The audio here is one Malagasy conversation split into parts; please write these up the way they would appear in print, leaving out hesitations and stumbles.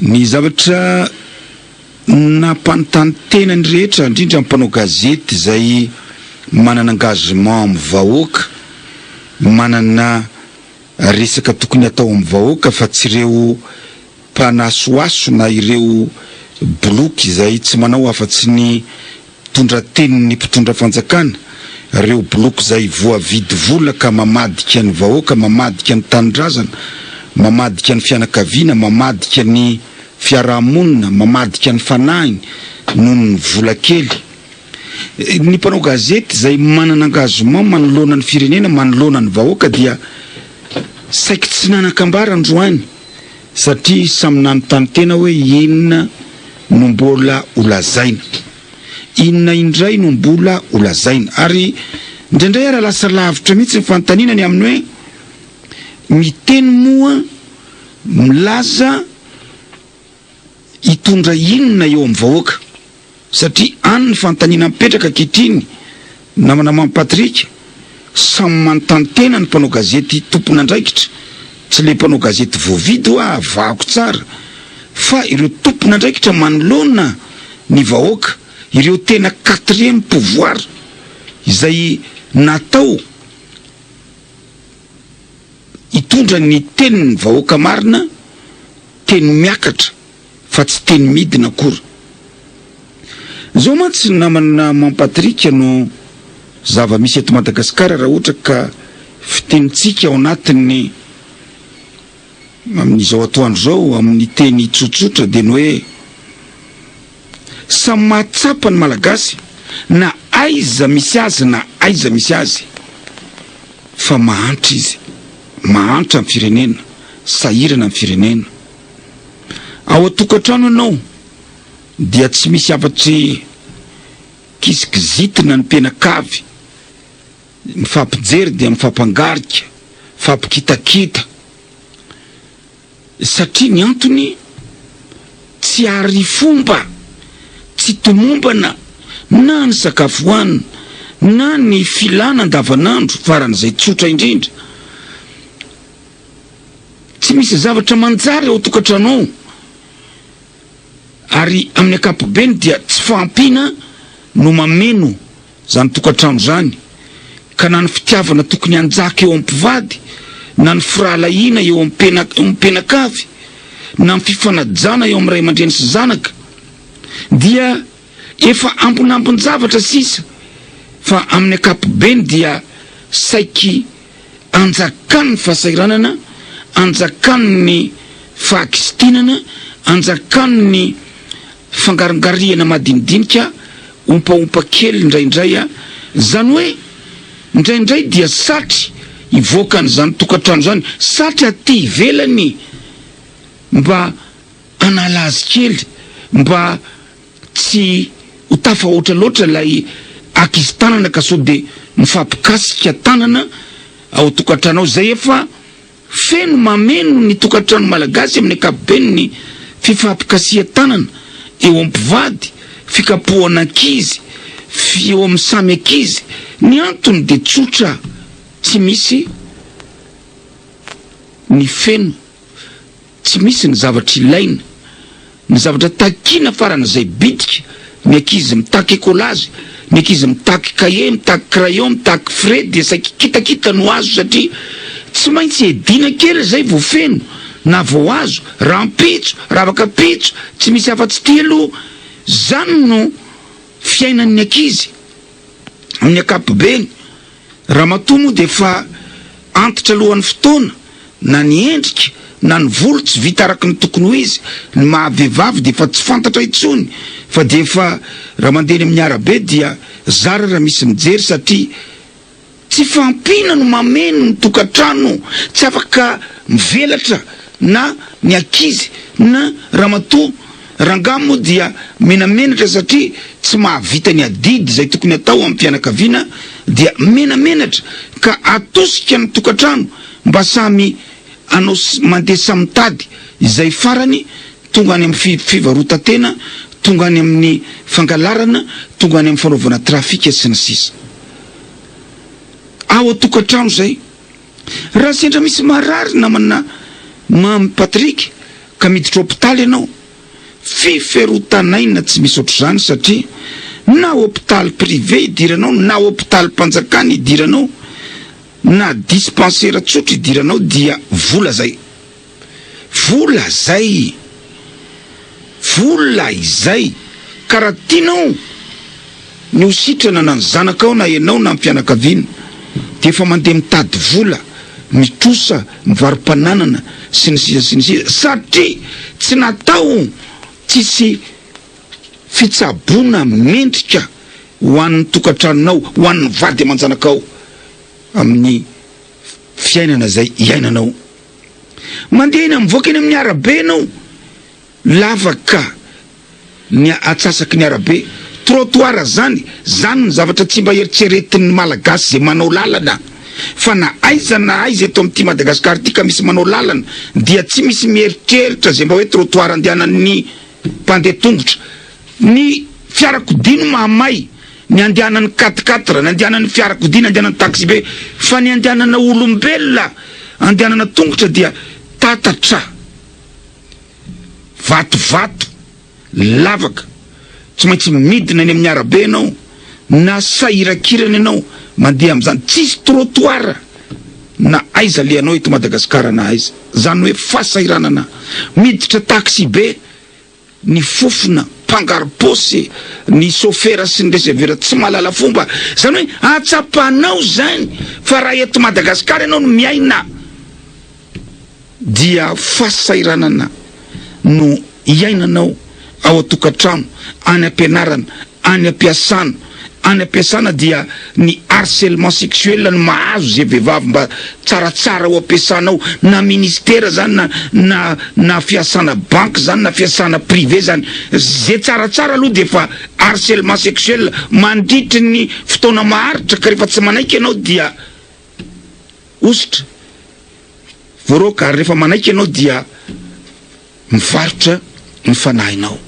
Ny zavatra nampanontany tena ny rehetra, indrindra ny mpanao gazety izay manana engagement amin'ny vahoaka, manana resaka tokony hatao amin'ny vahoaka fa tsy ireo mpanasohaso na ireo boloky izay tsy manao afa-tsy ny mpitondra tenin'ny mpitondra fanjakana, ireo boloky izay voavidy vola ka mamadika ny vahoaka, mamadika ny tanindrazana, mamadika ny fianakaviana, mamadika ny fiarahamonina, mamadika ny fanahiny noho ny vola kely. Ny mpanao gazety izay manana engagement manoloana ny firenena, manoloana ny vahoaka dia saiky tsy nanan-kambara androany satria samy nanontany tena hoe inona no mbola ho lazaina? Inona indray no mbola ho lazaina? Ary indraindray ara lasa lavitra mihitsy ny fanontaniana ny amin'ny hoe miteny moa milaza hitondra inona eo amin'ny vahoaka? Satria any ny fanontaniana mipetraka ankehitriny namana Mamy Patrick, samy manontany tena ny mpanao gazety tompon'andraikitra, tsy le mpanao gazety voavidy hoa avahako tsara, fa ireo tompon'andraikitra manoloana ny vahoaka, ireo tena quatrième pouvoir izay natao hitondra ny tenin'ny vahoaka marina, teny miakatra. fa tsy teny midina akory. Izao mantsy namana Mam Patrick no zava-misy eto Madagasikara raha ohatra ka fitenintsika ao anatin'ny amin'izao atoandro izao amin'ny teny tsotsotra dia ny hoe samy mahatsapa ny Malagasy na aiza misy azy na aiza misy azy fa mahantra izy, mahantra ny firenena, sahirana ny firenena. Ao an-tokantrano ianao dia tsy misy afa-tsy kizikizitina ny mpianakavy, mifampijery dia mifampangarika, mifampikitakita satria ny antony tsy ary fomba, tsy tomombana na ny sakafo hohanina na ny filana andavanandro faran'izay tsotra indrindra. Tsy misy zavatra manjary ao an-tokantrano ao ary amin'ny ankapobeny dia tsy fahampiana no mameno izany tokantrano izany ka na ny fitiavana tokony hanjaka eo amin'ny mpivady na ny firahalahiana eo amin'ny mpianakavy na ny fifanajana eo amin'ny ray aman-dreny sy zanaka dia efa ambonambon-javatra sisa fa amin'ny ankapobeny dia saiky Anjakan'ny fahasahiranana, anjakan'ny fahakizitinana, anjakan'ny fangaringarihana madinidinika, ompaompa kely indraindray, izany hoe indraindray dia satry hivoaka an'izany tokantrano izany, satry aty ivelany mba hanala azy kely, mba Tsy ho tafahoatra loatra ilay ankizy tanana ka sao dia mifampikasika tanana ao an-tokantrano ao, izay efa feno mameno ny tokantrano malagasy amin'ny ankapobeny ny fifampikasihan-tanana eo amin'ny mpivady, fikapohana ankizy, eo amin'ny samy ankizy. Ny antony dia tsotra, tsy misy ny feno. Tsy misy ny zavatra ilaina, ny zavatra takiana faran'izay bitika, ny ankizy mitaky écolage, ny ankizy mitaky cahier, mitaky crayon, mitaky frais dia saiky kitakita no azo satria tsy maintsy edina kely izay vao feno na vao azo, rahampitso, ravakapitso, tsy misy afa-tsy ity aloha, zany no fiainan'ny ankizy amin'ny ankapobeny. Ramatoa moa dia efa antitra alohan'ny fotoana, na ny endrika na ny volo tsy vita araka ny tokony ho izy, ny maha vehivavy dia efa tsy fantatra intsony fa dia efa raha mandeha eny amin'ny arabe dia zara raha misy mijery satria tsy fahampiana no mameno ny tokantrano, tsy afaka mivelatra na ny ankizy na ramatoa. Rangahy moa dia menamenatra satria tsy mahavita ny adidy izay tokony atao amin'ny fianakaviana dia menamenatra ka atosika ny tokantrano mba samy hanao mandeha samy mitady izay farany tonga any amin'ny fivarotan-tena, tonga any amin'ny fangalarana, tonga any amin'ny fanaovana trafika sy ny sisa. Ao an-tokantrano izay. Raha sendra misy marary namana Mamy Patrick. ka miditra hopitaly ianao, fiferotan'aina tsy misy ohatr'izany satria na hopitaly privé idiranao na hopitalim-panjakana idiranao na dispensaire tsotra idiranao dia vola zay. Vola zay! Vola izay! Ka raha tianao ny ho sitrana na ny zanakao na ianao na ny fianakaviana dia efa mandeha mitady vola, mitrosa, mivaro-pananana sy ny sisa sy ny sisa satria tsy natao tsisy fitsaboana mendrika ho an'ny tokantranonao, ho an'ny vady aman-janakao amin'ny fiainana izay iainanao. Mandeha eny mivoaka eny amin'ny arabe ianao, lavaka ny atsasaky ny arabe, trottoir zany, zany ny zavatra tsy mba eritreretin'ny Malagasy izay manao lalana, fa na aiza na aiza eto amin'ity Madagasikara ity ka misy manao lalana dia tsy misy mieritreritra izay mba hoe trottoir andehanan'ny mpandeha tongotra. Ny fiarakodia no mahamay, ny andehanan'ny quatre quatre, ny andehanan'ny fiarakodia, ny andehanan'ny taxibe, fa ny andehanana olombelona, andehanana tongotra dia tatatra, vatovato, lavaka, tsy maintsy midina eny amin'ny arabe ianao na sahirakirana ianao mandeha amin'izany, tsisy trottoir na aiza alehanao eto Madagasikara na aiza, izany hoe fahasahiranana, miditra taxibe ny fofona, mpangaro-paosy, ny sôfera sy ny resevera tsy mahalala fomba, izany hoe ahatsapanao izany fa raha eto Madagasikara ianao no miaina dia fahasahiranana no iainanao ao an-tokantrano, any am-pianarana, any am-piasana, any am-piasana dia ny harcèlement sexuel no mahazo ze vehivavy mba tsaratsara ao am-piasana ao, na ministera zany na na na fiasana banky zany na fiasana privé zany, ze tsaratsara aloha dia efa harcèlement sexuel mandritry ny fotoana maharitra ka rehefa tsy manaiky ianao dia hosotra, voaroaka ary rehefa manaiky ianao dia mivarotra ny fanahinao.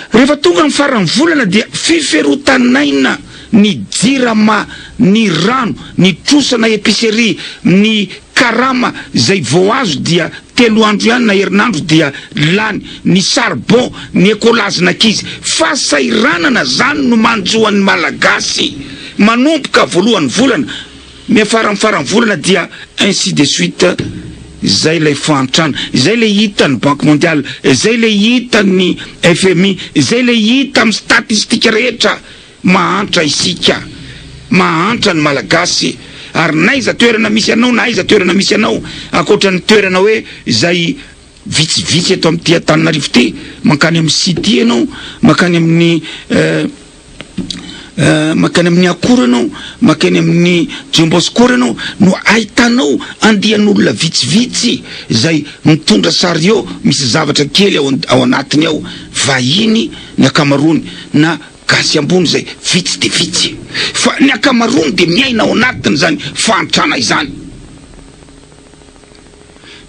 Rehefa tonga ny faran'ny volana dia fiferotan'aina ny jirama, ny rano, ny trosa na épicerie, ny karama izay vao azo dia telo andro ihany na herinandro dia lany, ny charbon, ny ekolazin'ankizy. Fahasahiranana zany no manjo an'ny Malagasy manomboka voalohan'ny volana. Miafara amin'ny faran'ny volana dia ainsi de suite, izay ilay fahantrana, izay ilay hitan'ny banque mondiale, izay ilay hitan'ny FMI, izay ilay hita amin'ny statistique rehetra, mahantra isika, mahantra ny Malagasy, ary n'aiza toerana misy anao na aiza toerana misy anao, ankoatra ny toerana hoe izay vitsivitsy eto amin'ity Antananarivo ity, mankany amin'ny city ianao, mankany amin'ny Mankany amin'ny Akora ianao, mankany amin'ny Jumbo Score ianao, no ahitanao andian'olona vitsivitsy izay mitondra chariot misy zavatra kely ao ao anatiny ao, vahiny ny ankamaroany na gasy ambony izay vitsy dia vitsy. Fa ny ankamaroany dia miaina ao anatin'izany fahantrana izany.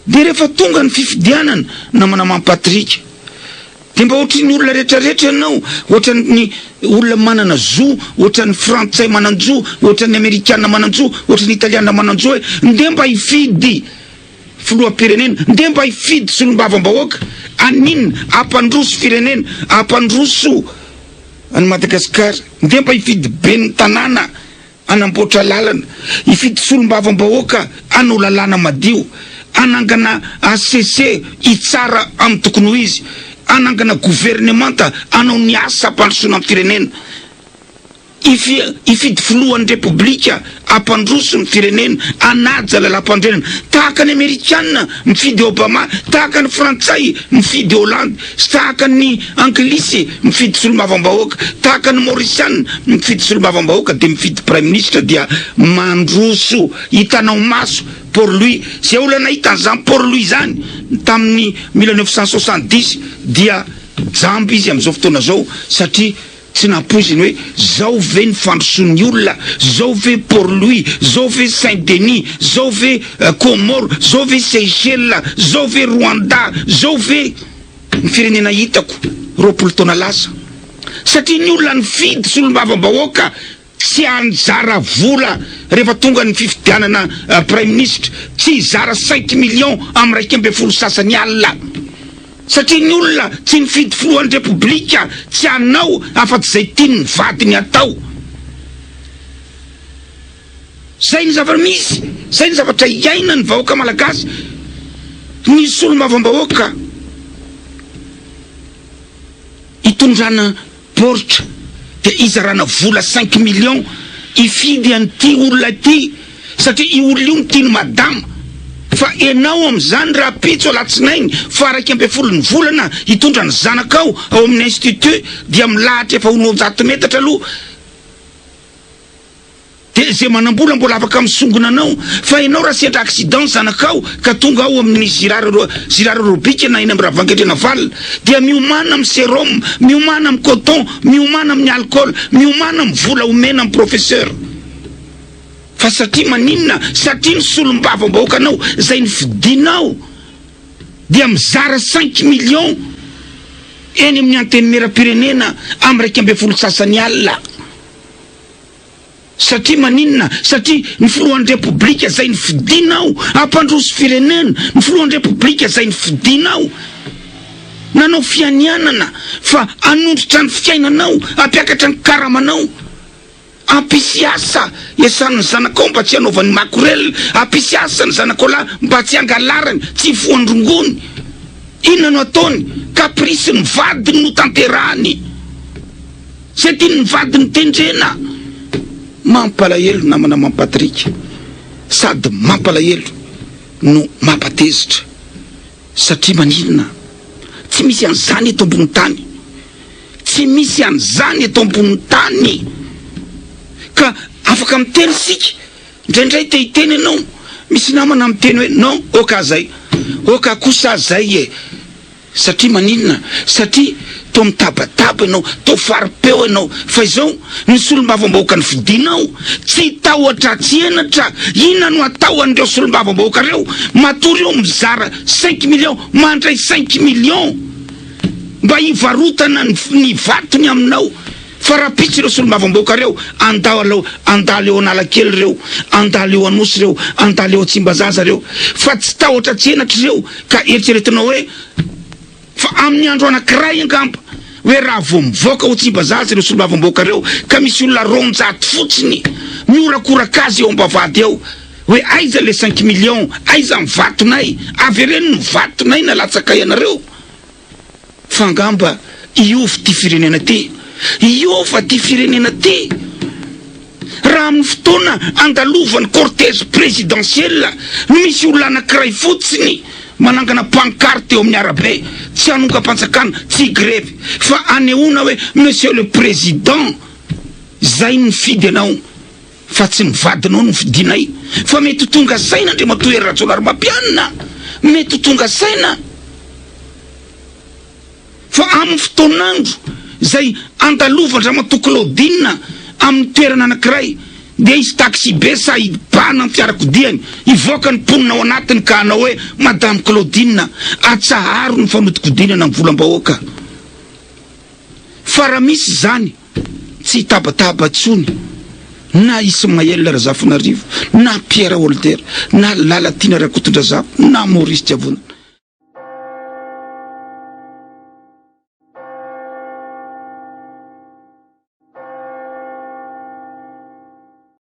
Dia rehefa tonga ny fifidianana, namana Mampatrika, Dia mba ohatry ny olona rehetra rehetra ianao, ohatran'ny olona manana zo, ohatran'ny frantsay manan-jo, ohatran'ny amerikana manan-jo, ohatran'ny italiana manan-jo hoe ndeha mba hifidy filoham-pirenena, ndeha mba hifidy solombavambahoaka, haninona, hampandroso firenena, hampandroso an'i Madagasikara, ndeha mba hifidy ben'ny tanàna. hanamboatra lalana, hifidy solombavambahoaka hanao lalàna madio, hanangana HCC hitsara amin'ny tokony ho izy, hanangana governemanta hanao ny asa hampandrosoana ny firenena, hifidy filohan'ny repoblika hampandroso ny firenena, hanaja lalàmpanorenana, tahaka ny amerikana mifidy Obama, tahaka ny frantsay mifidy Hollande, Tsy tahaka ny Anglisy mifidy solombavambahoaka, tahaka ny Maorisiana mifidy solombavambahoaka dia mifidy praiminisitra dia mandroso hitanao maso Port Louis. Izay olona nahita an'izany Port Louis izany tamin'ny 1970 dia jamba izy amin'izao fotoana izao satria Tsy nampoiziny hoe zao ve ny fandrosoan'ny olona, zao ve Port Louis, zao ve Saint Denis, zao ve Comores, zao ve Seychelles, zao ve Rwanda, zao ve ny firenena hitako 20 taona lasa. Satria ny olona nifidy solombavambahoaka. Tsy hanjara vola rehefa tonga ny fifidianana praiminisitra, tsy hizara cinq millions amin'ny 11 sasany alina. Satria ny olona tsy nifidy filohan'ny repoblika tsy hanao afa-tsy izay tian'ny vadiny hatao. Zay ny zava-misy, zay ny zavatra iainan'ny vahoaka malagasy, ny solombavambahoaka itondrana baoritra dia izarana vola cinq millions hifidy an'ity olona ity satria io olona io no tian'i madama fa enao amin'izany rahampitso alatsinainy faha 11 ny volana hitondra ny zanakao ao amin'ny institut dia milahatra efa ho 200 metatra aloha. Dia izay manambola mbola afaka misongona anao fa ianao raha sendra accident zanakao ka tonga ao amin'ny girard girard aerobic na eny amin'ny Ravoahangy Val dia miomàna amin'ny sérum, miomàna amin'ny coton, miomàna amin'ny alcool, miomàna amin'ny vola omena amin'ny professeur. Fa satria maninona? Satria ny solombavambahoakanao izay nofidinao dia mizara cinq millions eny amin'ny antenimierampirenena amin'ny 11 sasany alina. Satria maninona? Satria ny filohan'ny Repoblika izay nofidinao hampandroso firenena, ny filohan'ny Repoblika izay nofidinao nanao fianianana fa hanondrotra ny fiainanao, hampiakatra ny karamanao, hampisy asa iasan'ny zanakao mba tsy hanaovany makorel, hampisy asa ny zanakao lahy mba tsy hangalarany, tsy hifohan-drongony. Inona no ataony? Caprice ny vadiny no tanterahany. Zay tian'ny vadiny tendrena. Mampalahelo namana Mampatrick sady mampalahelo no mampatezitra satria maninona? Tsy misy an'izany eto ambony tany, tsy misy an'izany eto ambony tany ka afaka miteny isika, indraindray te hiteny ianao, misy namana miteny hoe non ok zay, ok kosa zay e. Satria maninona? Satria toa mitabataba ianao, toa fari-peo ianao. Fa izao, ny solombavambahoaka nofidinao, tsy tahotra tsy henatra, inona no atao an'ireo solombavambahoaka ireo? Matoa ireo mizara cinq millions, mandray cinq millions mba hivarotana ny vatony aminao. Fa rahampitso ireo solombavambahoaka ireo, andalo andalo eo Analakely ireo, andalo eo Anosy ireo, andalo eo Tsimbazaza ireo, fa tsy tahotra tsy henatra ireo ka eritreretinao hoe fa amin'ny andro anankiray angamba hoe raha vao mivoaka ao Tsimbazaza ireo solombavambahoaka ireo ka misy olona 200 fotsiny mihorakoraka azy eo am-bavahady eo hoe aiza le cinq millions, aiza ny vatonay, avereno ny vatonay nalatsakay anareo. Fa angamba hiova ity firenena ity. Hiova ity firenena ity raha amin'ny fotoana andalovan'ny cortège présidentiel no misy olona anankiray fotsiny manangana pancarte eo amin'ny arabe, tsy hanongam-panjakana, tsy higrevy, fa hanehoana hoe Monsieur le Président, izay no nifidy anao fa tsy ny vadinao no fidinay. Fa mety ho tonga saina Andriamatoa Hery Rajaonarimampianina, mety ho tonga saina. Fa amin'ny fotoan'andro izay andalovan-dRamatoa Claudine amin'ny toerana anankiray dia hisy taxi-be sa hibahana ny fiarakodiany, hivoaka ny mponina ao anatiny ka hanao hoe, Madame Claudine, atsaharo ny fanodikodinana ny volam-bahoaka. Fa raha misy izany, tsy hitabataba intsony na Ismaël Razafinarivo, na Pierre Holder, na Lalatiana Rakotondrazafy, na Maurice Tsiavona.